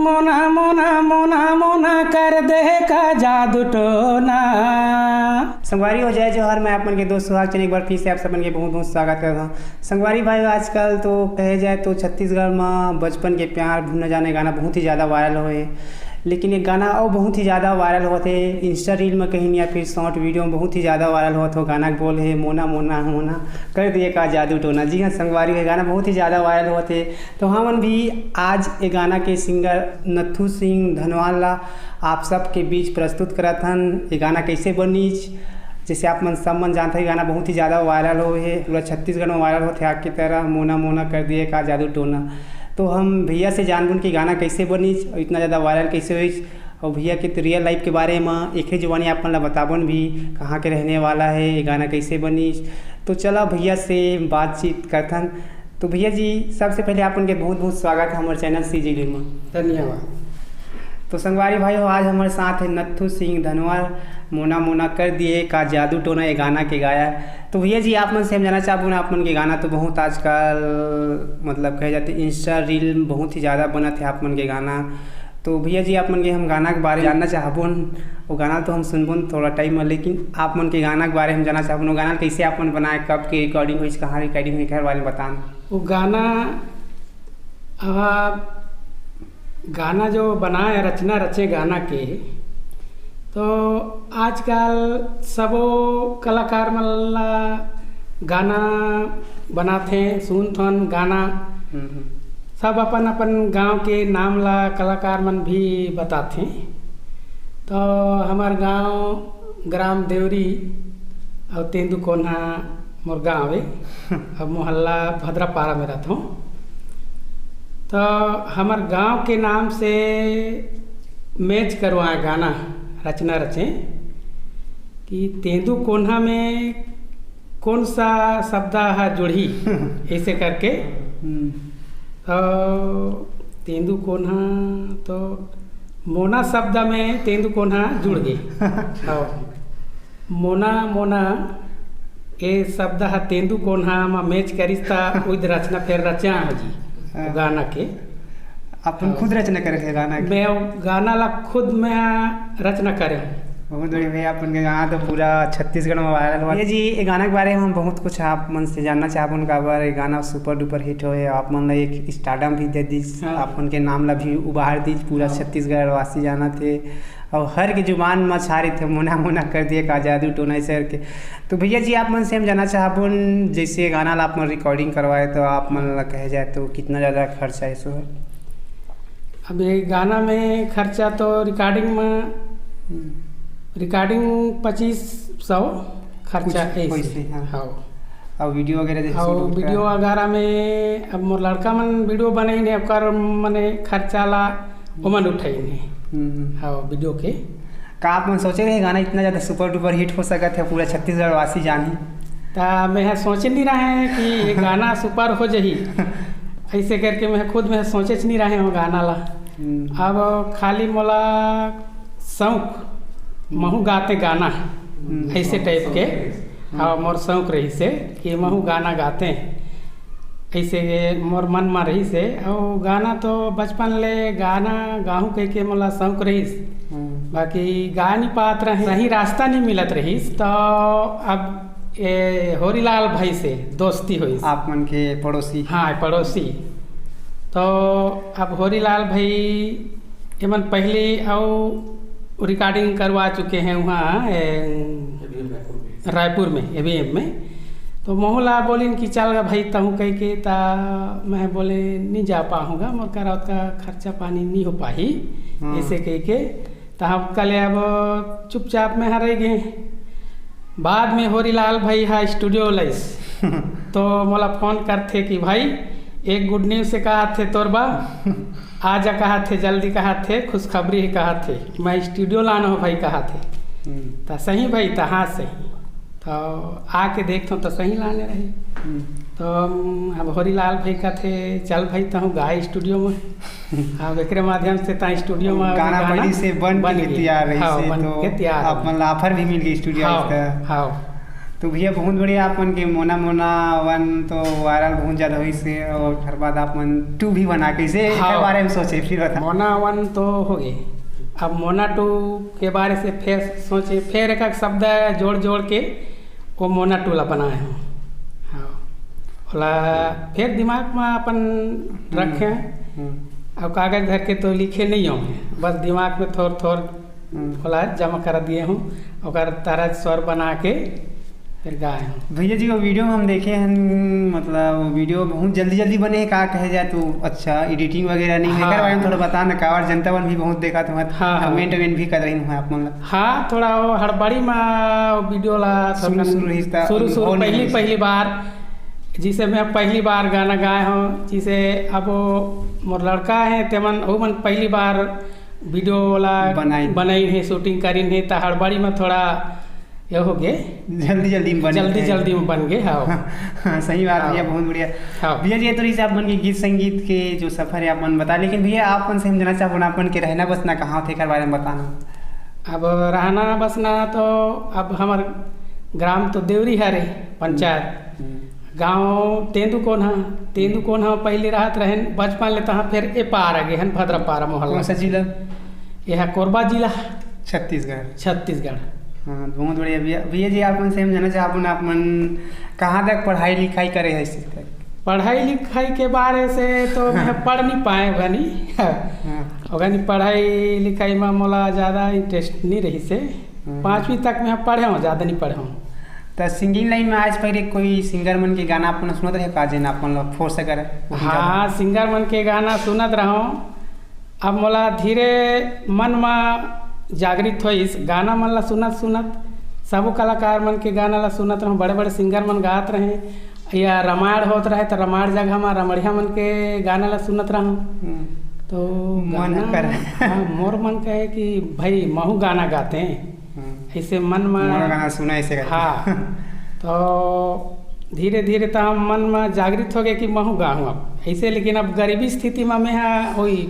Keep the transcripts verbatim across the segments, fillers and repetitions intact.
मोना मोना मोना मोना कर दे का जादू टोना। संगवारी हो, जय जोहार। मैं आप मन के दोस्त सुहाग चंद एक बार फिर से आप सब मन के बहुत बहुत स्वागत करता हूँ। संगवारी भाई, आजकल तो कहे जाए तो छत्तीसगढ़ में बचपन के प्यार भूल न जाने गाना बहुत ही ज़्यादा वायरल होए, लेकिन एक गाना और बहुत ही ज़्यादा वायरल होत हे इंस्टा रील में कहीं या फिर शॉर्ट वीडियो में बहुत ही ज़्यादा वायरल होत हो। गाना के बोल हे मोना मोना मोना कर दिए का जादू टोना। जी हाँ संगवारी, ये गाना बहुत ही ज़्यादा वायरल होत हे। तो हमन भी आज ये गाना के सिंगर नथु सिंह धनवाल ला आप सबके बीच प्रस्तुत करत हन। ये गाना कैसे बनीच, जैसे आप मन सब मन जानते हैं, गाना बहुत ही ज़्यादा वायरल होए हे, पूरा छत्तीसगढ़ में वायरल होत हे आग की तरह, मोना मोना कर दिए का जादू टोना। तो हम भैया से जानबुन कि गाना कैसे बनीच और इतना ज़्यादा वायरल कैसे होइच, और भैया के तो रियल लाइफ के बारे में एक ही जुबानी आप मन ला बताबुन भी, कहाँ के रहने वाला है, ये गाना कैसे बनीच। तो चला भैया से बातचीत करथन। तो भैया जी, सबसे पहले आप मन के बहुत बहुत स्वागत है हमारे चैनल सीजी लील में। धन्यवाद। तो संगवारी भाई हो, आज हमारे साथ है नत्थू सिंह धनवार, मोना मोना कर दिए का जादू टोना ये गाना के गाया। तो भैया जी, आप मन से हम जानना चाहबो ना, आप मन के गाना तो बहुत आजकल मतलब कहे जाते इंस्टा रील में बहुत ही ज़्यादा बनत है आप मन के गाना। तो भैया जी, आप मन के हम गाना के बारे में जानना चाहबो न, वो गाना तो हम सुनबो न थोड़ा टाइम में, लेकिन आप मन के गाना के बारे में जानना चाहबो न, वो गाना कैसे आप मन बनाए, कब के रिकॉर्डिंग हुई, कहाँ रिकॉर्डिंग हुई, घर वाले बतान। वो गाना, अब गाना जो बनाए, रचना रचे गाना के, तो आजकल सबो कलाकार मन ला गाना बनाथे, सुनथन गाना। हम्म, हम्म। सब अपन अपन गांव के नाम ला कलाकार मन भी बताथे। तो हमार गांव ग्राम देवरी और तेंदू कोन्हा मोर गांव है। अब मोहल्ला भद्रापारा में रहता हूँ। तो हमार गांव के नाम से मैच करवाए गाना, रचना रचे कि तेंदू कोन्हा में कौन सा शब्द है जुड़ही, ऐसे करके। हम्म। तो तेंदू कोन्हा तो मोना शब्द में तेंदू कोन्हा जुड़ गए। हाँ। मोना मोना ये शब्द ह तेंदू कोन्हा म मैच करिस त उद रचना फेर रचा हो जी। हाँ। गाना के। अपन हाँ। खुद रचना करे थे गाना के? मैं गाना ला खुद मैं रचना करे हूँ। बहुत बढ़िया भैया, अपन के गाना तो पूरा छत्तीसगढ़ में वायरल हुआ। ये जी, ये गाना के बारे में हम बहुत कुछ आप मन से जानना चाहबन, काबर ये गाना सुपर डुपर हिट होए, आप मन ला एक स्टारडम भी दे दिस, हाँ। आप मन के नाम ला भी उभार दिस, पूरा हाँ। छत्तीसगढ़ वासी जानत हे। और हर के जुबान म छा रही थे, मोना मोना कर दिए का जादू टोना ऐसे करके। तो भैया जी, आप मन से हम जानना चाहबुन, जैसे गाना ला आप मन रिकॉर्डिंग करवाए, तो आप मन ला कहे जाए तो कितना ज़्यादा खर्चा है सो? अब ये गाना में खर्चा तो रिकॉर्डिंग में, हम्म। रिकॉर्डिंग पच्चीस सौ खर्चा कुछ ऐसे। वैसे, हाँ। हाँ। और वीडियो वगैरह जैसे और शूट वीडियो का? वगैरह में अब मोर लड़का मन वीडियो बनाइन हे, ओकर मने खर्चा ला ओमन उठाइन हे। हम्म। हाँ, वीडियो के। का आप मन सोचे रहे गाना इतना ज़्यादा सुपर डुपर हिट हो सकत है, पूरा छत्तीसगढ़ वासी जानही? ता मैं ह सोचे नहीं रहे कि ये गाना सुपर हो जही। ऐसे करके मैं खुद मैं सोचे नहीं रहे हूँ गाना ला। हम्म। अब खाली मोला शौक, महू गाते गाना, हम्म। ऐसे टाइप के। हम्म। हाँ, मोर शौक रही से कि महू गाना गाते। ऐसे मोर मन में रही से, और गाना तो बचपन ले गाना गाहूँ कह के मोला शौक रहीस। हम्म। बाकी गा नहीं पात रहे, सही रास्ता नहीं मिलत रहीस। तो अब ए होरीलाल भाई से दोस्ती होइस। आप मन के पड़ोसी? हाँ, पड़ोसी। तो अब होरीलाल भाई एमन पहले अउ रिकॉर्डिंग करवा चुके हैं वहाँ, ए, रायपुर में, एबीएम में। तो महू ला बोलिन कि चल गा भाई, तहूँ कह के, ता मैं बोले, "नहीं जा पाऊँगा, मोर करा ओतका खर्चा पानी नहीं हो पाही।" हाँ। ऐसे कह के, तो हम कहले, "अब चुपचाप में ह रह गए।" बाद में होरीलाल भाई हा स्टूडियो लइस, तो मोला फोन करथे कि, "भाई, एक गुड न्यूज़ से कहा थे तोर बा, आ जा कहा थे, जल्दी कहा थे, खुशखबरी है कहा थे, मैं स्टूडियो लाना हो भाई कहा थे।" हम्म। तो सही भाई, तो हाँ सही, तो आके देखथों तो सही लाने रहे। हम्म। तो हम, अब होरीलाल भाई कथे, "चल भाई, तहूँ गाए स्टूडियो में।" अब एकरे माध्यम से ता स्टूडियो में गाना गाना पहली से बन बन के गई। तैयार रही हाँ, से बन तो के तैयार आप हो। मन ला ऑफर भी मिल गई स्टूडियो हाँ, का। हाँ। तो भैया, बहुत बढ़िया। आप मन के मोना मोना वन तो वायरल बहुत ज्यादा होइस हे, और ओकर बाद आप मन टू भी बना, कैसे एकर हाँ। बारे में सोचे, फिर बता। मोना वन तो हो गे, अब मोना टू के बारे से फिर सोचे, फिर एक एक शब्द जोड़ जोड़ के वो मोना टू ला बनाए हूँ। हाँ, ओला फिर दिमाग में अपन हम्म, रखे हम्म। और कागज धर के तो लिखे नहीं हूँ, बस दिमाग में थोड़ थोड़ हम्म। ओला जमा कर दिए हूँ, ओकर तरज स्वर बना के फिर गाए हूँ। भैया जी, वो वीडियो में हम देखे हैं, मतलब वो वीडियो बहुत जल्दी जल्दी बने हे, का कहे जाए तो अच्छा एडिटिंग वगैरह नहीं है। हाँ। एकर बारे में थोड़ा बता ना, काबर जनता मन भी बहुत देखा था, हाँ, हाँ। कमेंट वेमेंट भी कर रही हूँ आप मन ला। हाँ, थोड़ा वो हड़बड़ी में वो वीडियो ला शुरू, थोड़ा शुरू रहिस ता शुरू, शुरू अनुभव नहीं पहली, रहिस। पहली बार, जिसे मैं पहली बार गाना गाए हूँ, जिसे अब वो मोर लड़का है, तेमन, वो मन पहली बार वीडियो ला बनाइन। बनाइन हे, शूटिंग करिन हे, त हड़बड़ी में थोड़ा ये हो गे। जल्दी जल्दी में बन जल्दी गे। जल्दी में बन गे, हाँ। हाँ, सही बात हाँ। भैया, बहुत बढ़िया। हाँ। भैया जी, ये तो रहिस आप मन के गीत संगीत के जो सफर है आप मन बता, लेकिन भैया आप मन से हम जानना चाहबो ना, आप मन के रहना बसना कहाँ होथे, एकर बारे में बताना। अब रहना बसना तो अब हमर ग्राम तो देवरी हरे, पंचायत। हम्म। गाँव तेंदू कोन्हा, तेंदू कोन्हा पहले रहत रहेन, बचपन ले तहाँ फिर ए पार आ गे हन, भद्रा पारा मोहल्ला। कौन सा जिला? यह कोरबा जिला। छत्तीसगढ़। छत्तीसगढ़। हाँ, बहुत बढ़िया भैया। भैया जी, आप मन से हम जानना चाहबो ना, आप मन कहाँ तक पढ़ाई लिखाई करे है इस तक? पढ़ाई लिखाई के बारे से तो मैं पढ़ नहीं पाए ओघनी। हाँ। ओघनी पढ़ाई लिखाई में मोला ज़्यादा इंटरेस्ट नहीं रहिस हे। हम्म। पाँचवीं तक मैं पढ़े हूँ, ज़्यादा नहीं पढ़े हूँ। त सिंगिंग लाइन में आज पहले कोई सिंगर मन के गाना आप मन सुनत रहे का, जेन आप मन ला फोर्स करे? हाँ, सिंगर मन के गाना सुनत रहूँ। अब मोला धीरे मन में जागृत होइस, गाना मन ला सुनत सुनत, सबो कलाकार मन के गाना ला सुनत रहूँ, बड़े बड़े सिंगर मन गात रहे, या रामायण होत रहे त रामायण जगह में रमड़िया मन के गाना ला सुनत रहूँ। हम्म। तो मन गाना, कर। हाँ, मोर मन कहे कि भाई महू गाना गाते हैं। हम्म। ऐसे मन में मोर गाना सुना ऐसे करके। हाँ। तो धीरे धीरे तो हम मन में जागृत हो गए कि महू गाहूँ अब ऐसे, लेकिन अब गरीबी स्थिति में मैं हा वही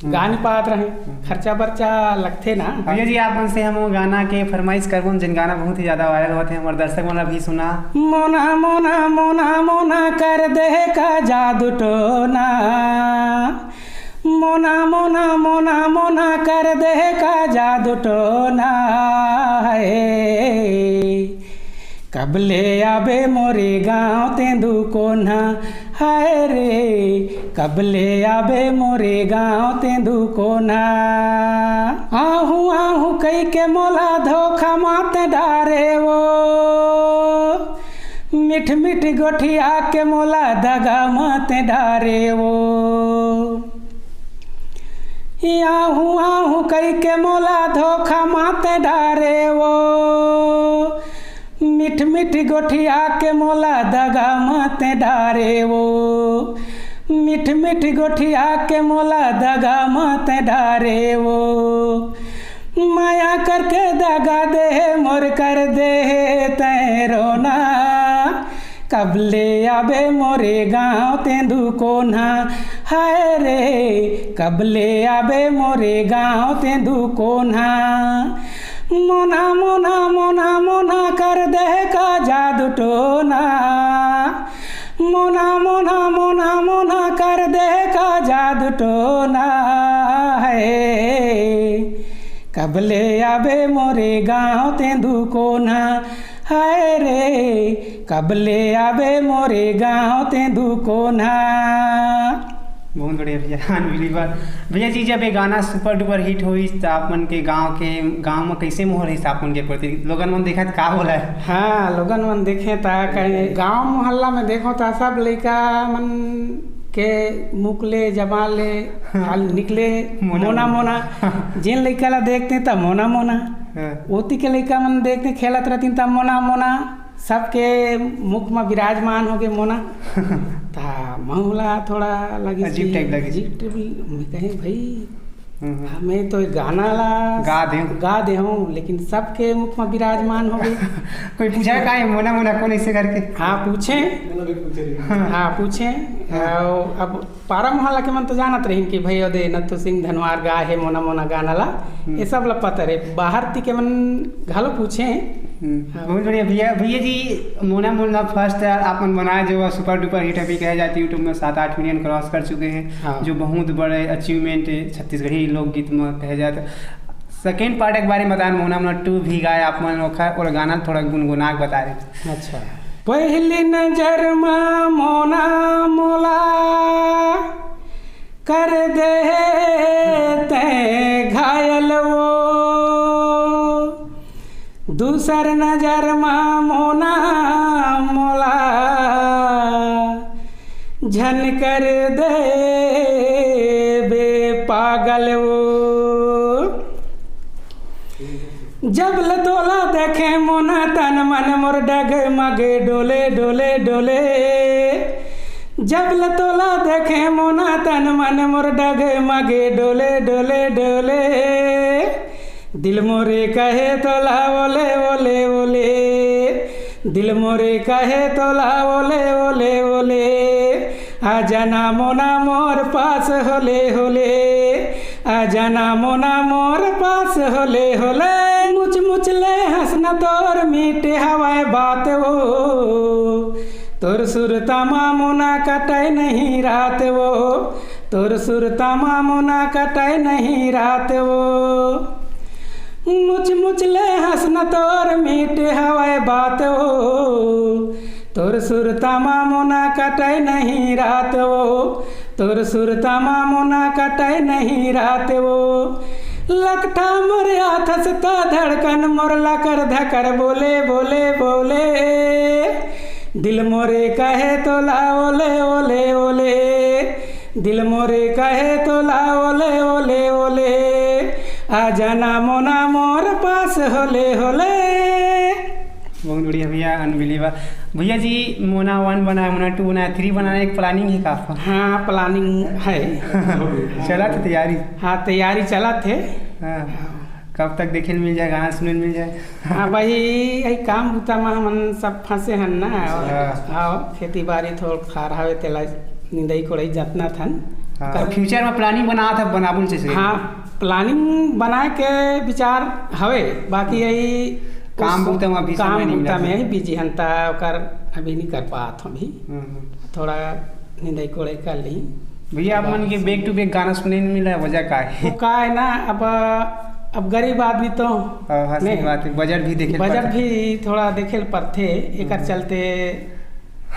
हम्म। गा नहीं पात रहे, हम्म। खर्चा बर्चा लगथे ना। भैया जी, आप मन से हम वो गाना के फरमाइश करबो, जिन गाना बहुत ही ज्यादा वायरल होत हे, हमर दर्शक मन ला भी सुना। मोना, मोना, मोना, मोना कर दे का जादू टोना, मोना, मोना, मोना, मोना कर दे का जादू टोना है। कब ले आबे मोरे गाँव तेंदू कोन्हा, हाय रे, कब ले आबे मोरे गाँव तेंदू कोन्हा। आहू, आहू कहि के मोला धोखा मत डारे वो, मीठ मीठ गोठिया के मोला दगा मत डारे वो। आहू, आहू कहि के मोला धोखा मत डारे वो, मीठ मीठ गोठिया के मोला दगा मत डारे वो, मीठ मीठ गोठिया के मोला दगा मत डारे वो। माया करके दगा दे मोर कर दे तैं रोना। कब ले आबे मोरे गाँव तेंदू कोन्हा, हाय रे, कब ले आबे मोरे गाँव तेंदू कोन्हा। मोना, मोना, मोना, मोना कर दे का जादू टोना। मोना, मोना, मोना, मोना कर दे का जादू टोना है। कब ले आबे मोरे गाँव तेंदू कोन्हा, हाय रे, कब ले आबे मोरे गाँव तेंदू कोन्हा। बहुत बढ़िया भैया, अनबिलीवेबल। भैया जी, जब ये गाना सुपर डुपर हिट होइस, त आप मन के गाँव के, गाँव में कैसे माहौल रहिस आप मन के प्रति? लोगन मन देखत का बोला है? हाँ, लोगन मन देखे त कहे, गाँव मोहल्ला में देखो त सब लइका मन के मुख ले, जबान ले, हाँ। हाल निकले, मोना, मोना, मोना। मोना। जेन लइका ला देखते त मोना, मोना। हाँ। ओती के लइका मन देखते खेलत रहतिन त मोना, मोना। सबके मुख में विराजमान हो गए मोना। त महू ला थोड़ा लगिस अजीब कि टाइप लगिस। अजीब टाइप, मैं कहे, "भाई, हम्म, हम्म। हमें तो गाना ला गा दे। गा दे हूँ, लेकिन सबके मुख में विराजमान हो गए।" कोई पूछा का है, "मोना, मोना कौन?" ऐसे करके? हाँ, पूछे। मोना भी पूछे रही। हाँ। हाँ, पूछे। हाँ। अउ अब पारा मोहल्ला के मन तो जानत रहिन कि भई ओदे नथु सिंह धनवार गाए हे मोना मोना गाना ला। हम्म। ये सब ला पता रहे। बाहर ती के मन घलो पूछे। हम्म, हाँ। बहुत बढ़िया भैया। भैया जी, मोना मोना first आप मन बनाए जो super duper hit अभी कहे जाती, YouTube में सात आठ million cross कर चुके हैं, हाँ। जो बहुत बड़े achievement है छत्तीसगढ़ी लोकगीत में कहे जाए तो। Second part के बारे में बताएं, मोना मोना two भी गाए आप मन, ओखर, ओला गाना थोड़ा गुनगुना के बता देते। अच्छा। पहली नजर मा मोना मोला कर दे तै घायल वो, दूसर नजर मा मोना मोला झन कर दे बे पागल वो। जब ल तोला देखे मोना तन मन मोर डगमग डोले डोले डोले। जब ल तोला देखे मोना तन मन मोर डगमग डोले डोले डोले। दिल मोरे कहे तोला ओले ओले ओले। दिल मोरे कहे तोला ओले ओले ओले। आ जाना मोना मोर पास होले होले। आ जाना मोना मोर पास होले होले। मुच मुच ले हंसना तोर मीठे हवाए बात वो। तोर सुरता मा मोना कटाए नहीं रात वो। तोर सुरता मा मोना कटाए नहीं रात वो। मुच मुच ले हंसना तोर मीठे हवाए बात वो। तोर सुरता मा मोना कटाए नहीं रात वो। तोर सुरता मा मोना कटाए नहीं रात वो। लकठा मोर आथस त धड़कन मोर लकर धकर बोले बोले बोले। दिल मोरे कहे तोला ओले ओले ओले। दिल मोरे कहे तोला ओले ओले ओले। आ जाना मोना मोर पास होले होले। बहुत बढ़िया भैया, unbelievable। भैया जी, मोना वन बनाए, मोना टू बनाए, थ्री बनाने एक planning है का आपका? हाँ, planning है। चलत हे तैयारी? हाँ, तैयारी चलत हे। हाँ। कब तक देखे ल मिल जाए, गाना सुने ल मिल जाए? हाँ भाई, यही काम बुता में हमन सब फंसे हन ना। और अच्छा। हाँ, खेती बाड़ी थोड़ा खार हवे, तेला निंदई कोड़ई जतना थन। हाँ, कर- future में planning बनात हे, बनाबो ल चाहिए। हाँ, planning बनाए के विचार हवे, बाकी यही काम उस बुता में अभी काम समय नहीं बुता मिलत में हे। यही busy हन, ता ओकर अभी नहीं कर पात हूँ अभी। हम्म, हम्म। थोड़ा निंदई कोड़ई कर ली। भैया, आप मन के back to back गाना सुने नहीं मिला, वजह का है? वो का है ना, अब, अब गरीब आदमी तो हाँ, हाँ, सही नहीं। बात है, budget भी देखे budget पड़ता। भी थोड़ा देखे ल पड़थे, एकर हम्म। चलते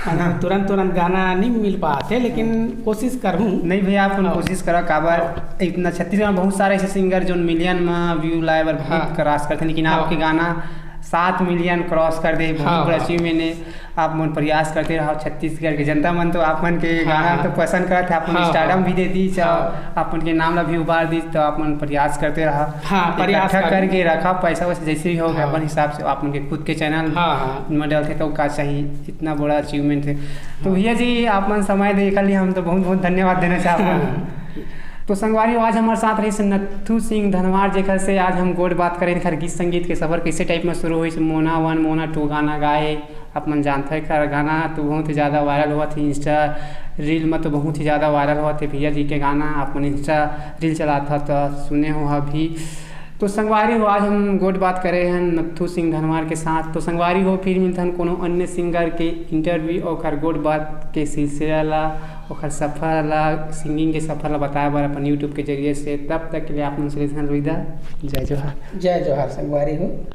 माने तुरंत तुरंत गाना नहीं मिल पाथे, लेकिन कोशिश करहूँ। नहीं भैया, आप मन हाँ। कोशिश करा, काबर हाँ। इतना छत्तीसगढ़ में बहुत सारे ऐसे singer जो million में view लाए बर बहुत हाँ। cross करते, लेकिन हाँ। आपके गाना सात million cross कर दे, बहुत हाँ, बड़ा हाँ। achievement है। आप मन प्रयास करते रहो, छत्तीसगढ़ के जनता मन तो आप मन के हाँ, गाना हाँ। तो पसंद करत हे, आप मन हाँ, stardom हाँ। भी दे दी, चाहे हाँ। आप मन के नाम ला भी उबार दी, तो आप मन प्रयास करते रहो। हाँ, प्रयास इकट्ठा कर- करके रखा पैसा वैसा जैसे भी हो, हाँ। अपन हिसाब से आप मन के खुद के channel हाँ, हाँ। में डालते तो का चाहिए, इतना बड़ा achievement है। तो हाँ। भैया जी, आप मन समय दे कर लिए, हम तो बहुत बहुत धन्यवाद देना चाहते हैं। तो संगवारी हो, आज हमारे साथ रही नथु सिंह धनवार, जेकर से आज हम गोठ बात करें, एकर गीत संगीत के सफर कैसे type में शुरू हुई, मोना वन, मोना टू गाना गाए, आप मन जानते हैं, कर गाना तो बहुत ही ज़्यादा viral हुआ थी, Insta reel में तो बहुत ही ज़्यादा viral हुआ थे भैया जी के गाना। आप मन Insta reel चलात हो तो सुने हो अभी। तो संगवारी हो, आज हम गोठ बात करे हैं नथु सिंह धनवार के साथ। तो संगवारी हो, फिर मिलथन कोनो अन्य singer के interview और कर गोठ बात के सिलसिला ला, ओकर सफर ला, singing के सफर ला बताए बर अपन YouTube के जरिए से। तब तक के लिए आप मन से लेथन अलविदा। जय जोहार। जय जोहार संगवारी हो।